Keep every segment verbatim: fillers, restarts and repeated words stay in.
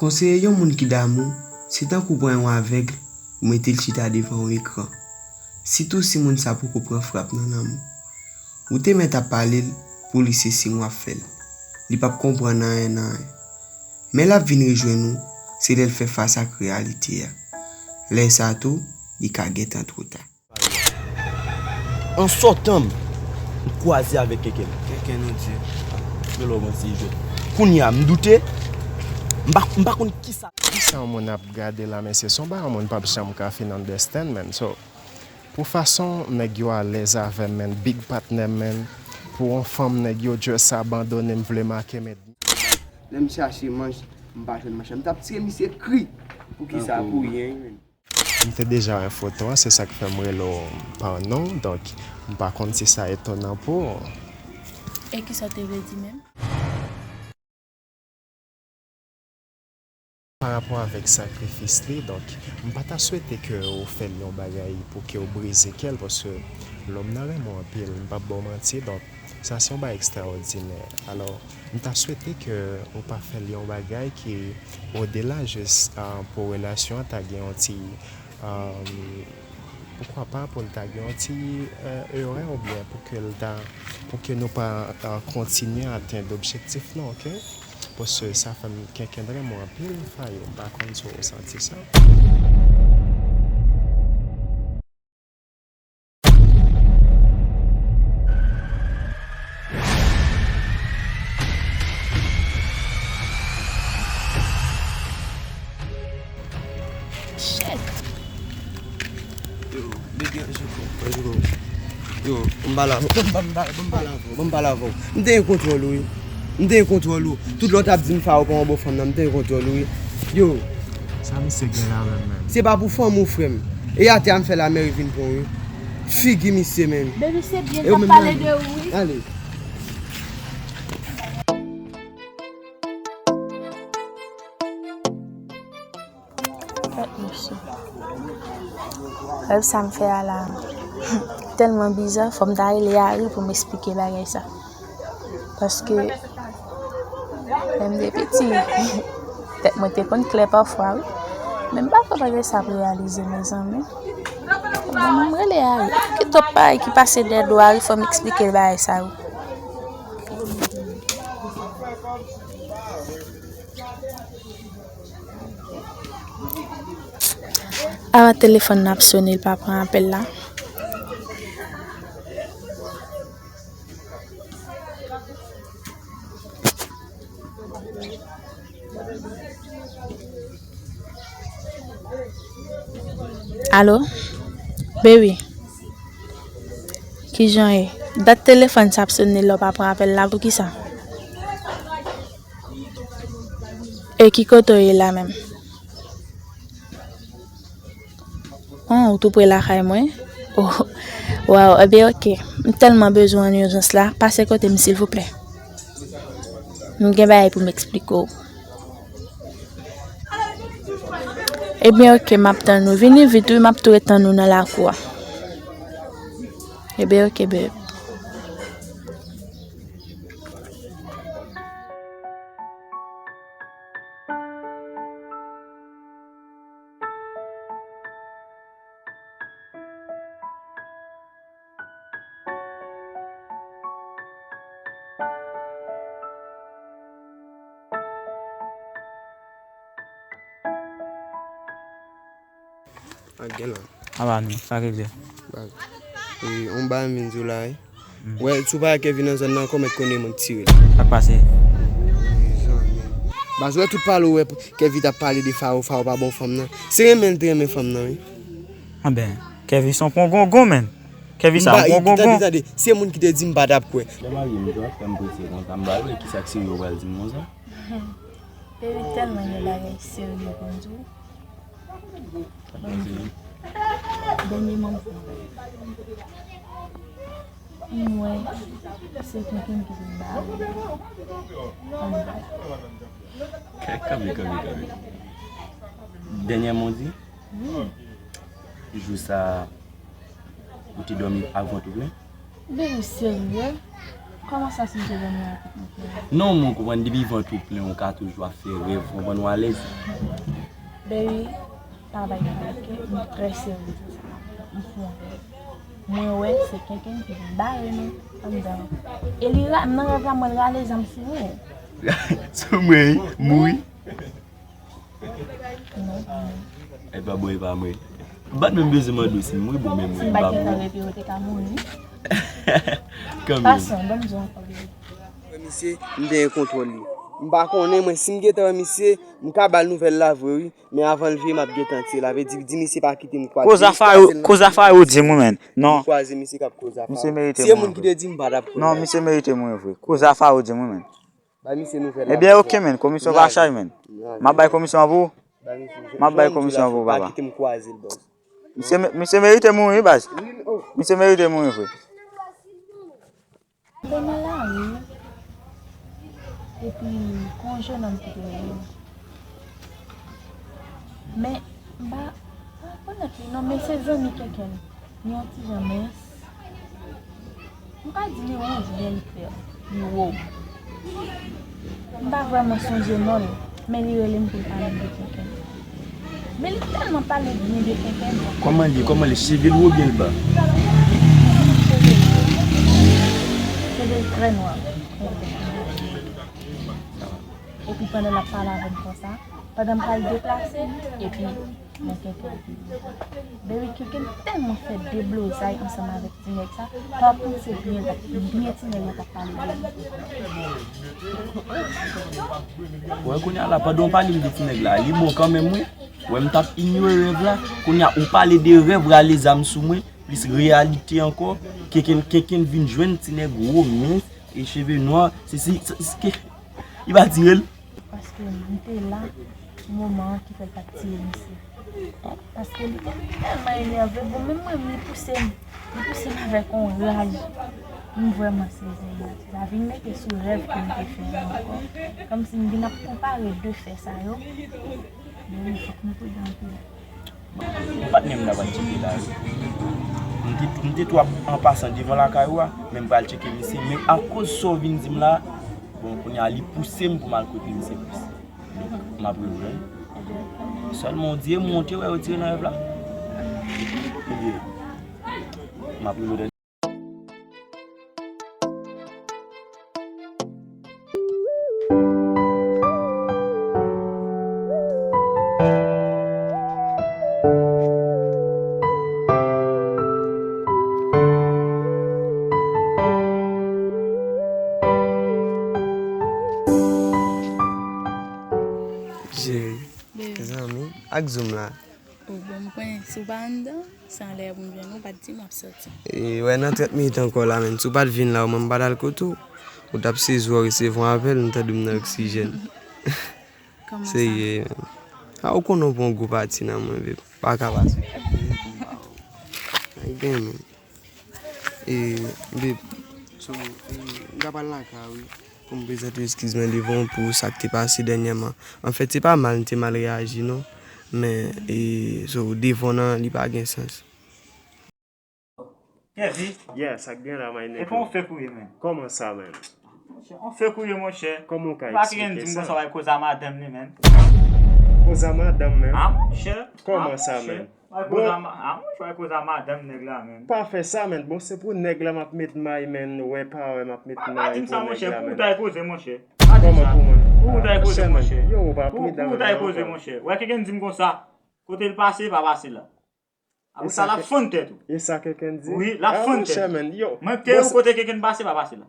Konseye yon moun ki damou, se tankou pran yon avèg ou mete l chita devan yon ekran. Sitou si moun sa poko pran frap nan lanmou. Ou te mèt ap pale l pou li se siy w ap fè l. Li p ap konprann anyen nan anyen. Men l ap vin rejwenn ou, se lè l fè fas ak reyalite a. Lè sa tou, li ka gentan twò ta. An sòtan, m kwaze avèk Kenken. Kenken nou di. Melo mwen se jwèt. Kounye a, m doute. M pa, m pa konn kisa. Kisa yon moun ap gade la, men se son bagay yon moun p ap janm ka fin understand, man. So, pou fason nèg yo alèz avè m, man, big partner, man, pou yon fanm nèg yo just abandone m, vle make, men. Lè m chache manch, m pa jwenn manch. M t ap tire misye kri. Pou kisa? Pou yen, man. M te deja wè foto a, se sa k fè m rele w pa non, donk m pa konn si sa etonan pou ou. E kisa w te vle di menm? Pa rapò avèk sakrifis li, donk m pa ta swete ke ou fè l yon bagay pou ke w brize kè l, paske lòm nan renmen w anpil, m p ap ba w manti, donk sa se yon bagay ekstraòdinè. Alò, m ta swete ke ou pa fè l yon bagay ki odela jis, ah, pou relasyon an ta gen yon ti, ah, poukwa pa, pou l ta gen yon ti, eh, erè oubyen pou ke l ta, pou ke nou pa, ah, kontinye atenn objektif nou, oke? Paske sa fè m Kenken renmen w anpil, Faye, m pa konn si w santi sa. Shit. Yo, big up, Joko. Joko. Yo, m pale avè w. Ban m, ban m, ban m pale avè w. Ban m pale avè w. M te gen kontwòl ou, wi. M te gen kontwòl ou. Tout lè w t ap di m Faye pa yon bon fanm nan, m te gen kontwòl ou, wi. Yo. Sa misye gen la menm, menm? Se pa pou fanmi w, frè m. E atè a m fè lamèri vin pran w, wi. Figi misye, menm. Baby, se byen k ap pale de ou, wi. Ale. Tèt mesye. Rèv sa m fè a la tèlman biza, fò m ta rele Yari pou m esplike bagay sa. Paske, lè m te piti, tèt mwen te konn klè pafwa, wi. Men m pa kwè bagay sa ap reyalize, mezanmi. Bon, m rele Yari. Ki twòp bagay ki pase dèyè do Yari, fò m esplike l bagay sa, wi. Avan telefòn nan ap sone, l pa pran apèl la. Alo? Baby? Kijan ye? Dat telefòn sa ap sone la, w pa pran apèl la, poukisa? E ki kote w ye la menm? Oh, ou tou pre lakay mwen? Oh, waw, ebyen, oke. M tèlman bezwen w an ijans la, pase kote m, silvouplè. M gen bagay pou m eksplike w. Ebyen, oke, m ap tann ou. Vini vit, wi, m ap tou ret tann ou nan lakou a. Ebyen, oke, babe. Ak gen la. Aba nou, sa k rive? Baz. E, on bagay m vin di w la, wi. Wè, si w pa wè Kevin nan zòn nan ankò, mèt konnen mwen k tire l. Sa k pase? Mezanmi. Baz, wè tout pale w wè Kevin t ap pale de Faro, Faro pa bon fanm nan. Se renmen l te renmen fanm nan, wi. Anben, Kevin se yon pon gongon, menn. Kevin sa yon pon gongon. Tande, tande, se moun ki te di m pa t ap kwè. Lè marye m, jan frè m prese konsa, m pa wè kisa k serye w pral di m konsa. Baby, tèlman gen bagay serye pou m di w. Dènye moman. Mwen, se kenkenn ki vin ba mwen. Ann ba. Kanpe, kanpe, kanpe. Dènyèman w di? Wi. Jou sa a, ou te dòmi avè w tou vre? Baby, serye? Kòman sa si m te vini avèk mwen? Non, mwen konprann depi vant ou plen, ou ka toujou ap fè rèv, konprann ou alèz. Baby, pa bay pale, ok? M trè serye sou sa. M fè yon rèv. Mwen wè se Kenken ki vin bare nou anndan. E li ra-, nan rèv la, mwen rale zam sou ou. Sou mwen, wi, mouri. Non, non. E pa bon, e pa mwen. M pa t menm bezwen mande w si m mouri, bon, men mwen, e pa mwen. Si m pa t gentan rete, ou te ka mouri. Kanmenm. Pasan, ban m di w ankò, bebe. Wè misye, m te gen kontwòl li. M pa konnen, mwen, si m gentan wè misye, m ka ba l nouvèl la vre, wi. Men avan l veye, m ap gentan tire l. Sa vle di, di misye pa kite m kwaze. Koz afa yo, koz afa yo di m wi, men. Non. M kwaze misye k ap koz afa. Misye merite mouri vre. Si e moun ki te di m, m pa t ap kwè. Non, misye merite mouri vre. Koz afa yo di m wi, men. Ba misye nouvèl la. Ebyen, ok, men. Komisyon pa chay, men. M ap bay komisyon an pou ou. M ap bay komisyon an pou ou, papa. Pa kite m kwaze l, bòs. Misye, misye merite mouri, baz. Misye merite mouri vre. Te nan lari, epi gon jennonm ki te rele m. Men, m pa, m pa rekonèt li non, men se zanmi Kenken. Li yon ti jan mens. M pa di li wouj oubyen li klè, li wo. M pa vrèman sonje non l, men li rele m pou l pale m de Kenken. Men li tèlman pale byen de Kenken. Kòman li ye? Kòman li ye? Cheve l wo oubyen l ba? Cheve l wo. Cheve l trè nwa. Epi pandan l ap pale avè m konsa, pandan m pral deplase, epi men Kenken vini. Baby, Kenken tèlman fè deblozay ansanm avèk ti nèg sa, pa panse byen, byen ti nèg la t ap pale de li. Wè, kounye a la, pandan w pale m de ti nèg la, li bon kanmenm, wi. Wè, m t ap inyore rèv la. Kounye a, ou pale de rèv, rale zam sou mwen, plis reyalite ankò. Kenken, Kenken vin jwenn ti nèg wo, mens, e cheve nwa, se, se, se, se, li pa tire l. Paske m te la, moman an ki fè l pa t tiye misye. Paske li te tèlman enève, bon, menm mwen, li pouse m, li pouse m avèk yon raj. M vrèman sezi, sa vin mete sou rèv ke m te fè a ankò. Kòmsi m vin ap konpare de fè sa yo. Men wi, fòk nou pridan anpil. Patnè m la pral tcheke la, wi. M te, m te tou ap an pasan devan lakay ou a, men m pral tcheke misye. Men akoz sa w vin di m la, bon, kounye a li pouse m pou m al kote misye plis. M ap rejwenn. Sèlman w di e mwen w te wè yo tire nan rèv la. Ebyen, m ap rejwenn. Cheri, zanmi, ak zoom la. O, bon, m konnen si w pa anndan, se anlè pou m jwenn ou, w pa t di m w ap soti. E, wè, nan trant minit ankò la, menn, si w pa t vin la, ou menm m pa t al kote w. Ou t ap sezi w resevwa apèl, m tande m nan oksijèn. Kòman sa? Serye, menn. A, ou konnen w pran gwo pati nan mwen, babe. Pa ka pase. Ay, gen, menn. E, babe, so, e, m ta pral lakay, wi, pou m prezante eskiz mwen devan w pou sa k te pase dènyèman. Anfèt, se pa mal, m te mal reyaji, non. Men, e, so, devan w nan, li pa gen sans. Kèvi? Yeah, sa k gen la, my nigga? E pa yon fake ou ye, menn. Kòman sa, menn? Monchè, yon fake ou ye, monchè. Kòman w ka eksplike sa? Pa ki gen di m konsa w al koze a madanm li, menn. Koze a madanm, menn? A, monchè. Kòman sa, menn? Bon. A, monchè, w al koze a madanm nèg la, menn. Pa fè sa, menn. Bon, se pou nèg la m ap met may, menn. Wè pa wè m ap met may pou nèg la, menn. Pa di m sa, monchè. Pou ou ta koze, monchè. Pa di m sa. Kòman pou mwen? Pou ou ta koze, monchè. Yo, ou pa pridan, menn. Pou ou ta koze, monchè. Wè, Kenken di m konsa. Kote l pase, pa pase la. Apre sa, l ap fann tèt ou. E sa Kenken di? Wi, l ap fann tèt ou. Mwen te ou kote Kenken pase, pa pase la.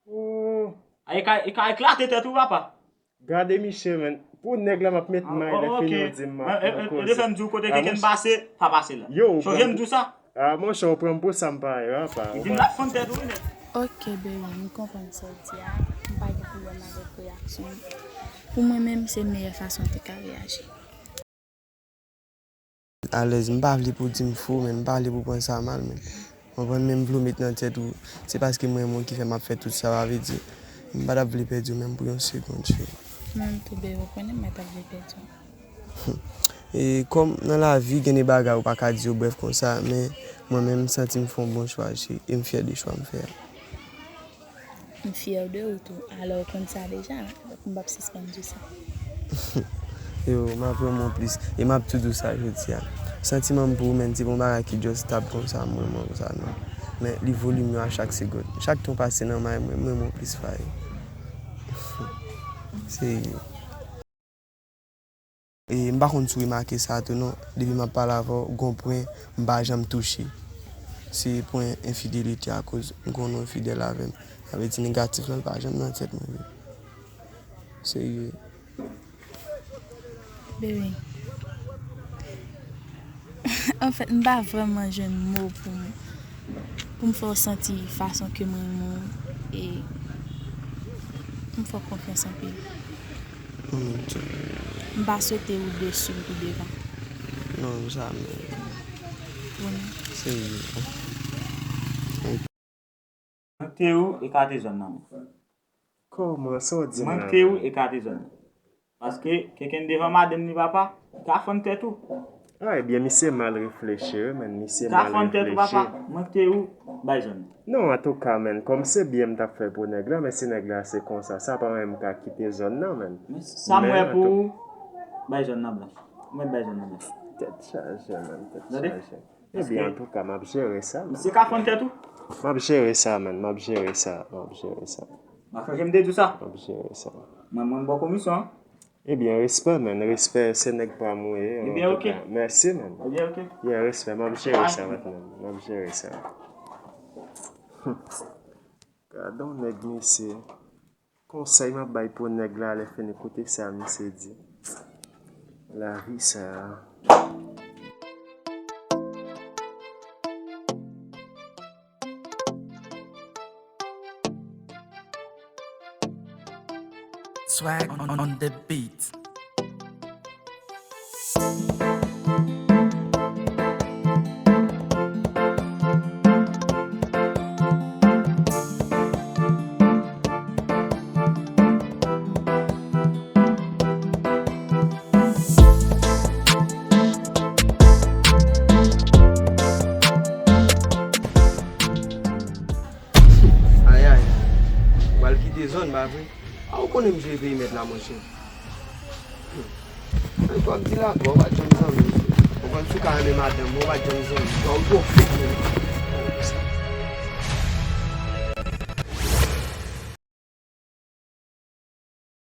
Oh. A, e ka, e ka eklate tèt ou, papa. Gade misye, menn. Pou nèg la m ap met may lè fini ou di m m ap koze. E te fè m di w kote Kenken pase, pa pase la. Yo, ou sonje m di w sa? A, monchè, ou pran m pou sa m pa ye, papa. Li di m l ap fann tèt ou, wi, nèg. Ok, baby, m konprann sa w di a. M pa gen pwoblèm avèk reyaksyon w. Pou mwen menm, se meyè fason w te ka reyaji. Alèz, m pa vle pou w di m fou, men m pa vle pou w pran sa mal, men. Konprann, men m vle w met nan tèt ou, se paske m renmen w ki fè m ap fè tout sa, sa vle di, m pa t ap vle pèdi w menm pou yon segonn, cheri. Mwen menm tou, baby, ou konnen m pa t ap vle pèdi w. E kòm nan lavi, gen de bagay ou pa ka di yo brèf konsa, men mwen menm, m santi m fè yon bon chwa, cheri, e m fyè de chwa m fè a. M fyè de ou tou. Alò, ou konn sa deja, donk m p ap sispann di w sa. Yo, m ap renmen w plis. E m ap tou di w sa jodi a. Santiman m pou ou, menn, se pa yon bagay ki just stable konsa, m renmen w konsa, non. Men li volume yo a chak segonn. Chak tan w pase nan may mwen, m renmen w plis, Faye. Serye. E m pa konn si w remake sa tou non, depi m ap pale avè w, gon pwen m pa janm touche. Se pwen enfidelite akoz m konnen w fidèl avè m. Sa vle di negatif lan, l pa janm nan tèt mwen vre. Serye. Bebe. Anfèt, m pa vrèman jwenn mo pou m, pou m fè w santi fason ke m renmen w e m fè w konfyans anpil. Mwen menm tou. M pa swete ou desi m pi devan. Non, sa menm. Bon. Serye. Mwen te ou e kate zòn nan. Kòman sa w di m Mwen la? te ou e kate zòn nan. Paske keken devan madanm li papa, ka fann tèt ou. Ah, ebyen, misye mal reflechi, wi, menn, misye Ka mal fann tèt ou papa, reflechi. Mwen te ou, bay zòn nan. Non, antouka, menn, kòm se byen m t ap fè pou nèg la, men si nèg la se konsa, sa pa menm ka kite zòn nan, menn. Men sa m wè Men pou antou- ou, bay zòn nan blanch. Mwen bay zòn nan blanch. Tèt chaje, menn, tèt Tande? chaje. Ebyen, antouka, m ap jere sa, menn. Misye ka fann tèt ou. M ap jere sa, menn, m ap jere sa, m ap jere sa. Mwen chanje m te di w sa. M ap jere sa. Mwen, mwen, m ba w komisyon an. Ebyen, respè, menn, respè, se nèg pa m ou ye, Ebyen, ok. Mèsi, menn. Ebyen, ok. Ebyen, respè, m ap jere sa, patnè m, m ap jere sa. Gadon nèg, mesye. Konsèy m ap bay pou nèg la, lè fini, koute sa misye di. Lavi sa. Swag on, on the beat. Ayayay. Ou pral kite zòn, pa vre? A, ou konnen m jere perimèt la, monchè. Sa w ap di la ankò, ou pa t janm zanmi m. Ou konn si w ka renmen madanm mwen, ou pa t janm zanmi m. Ou twò fèk, menn.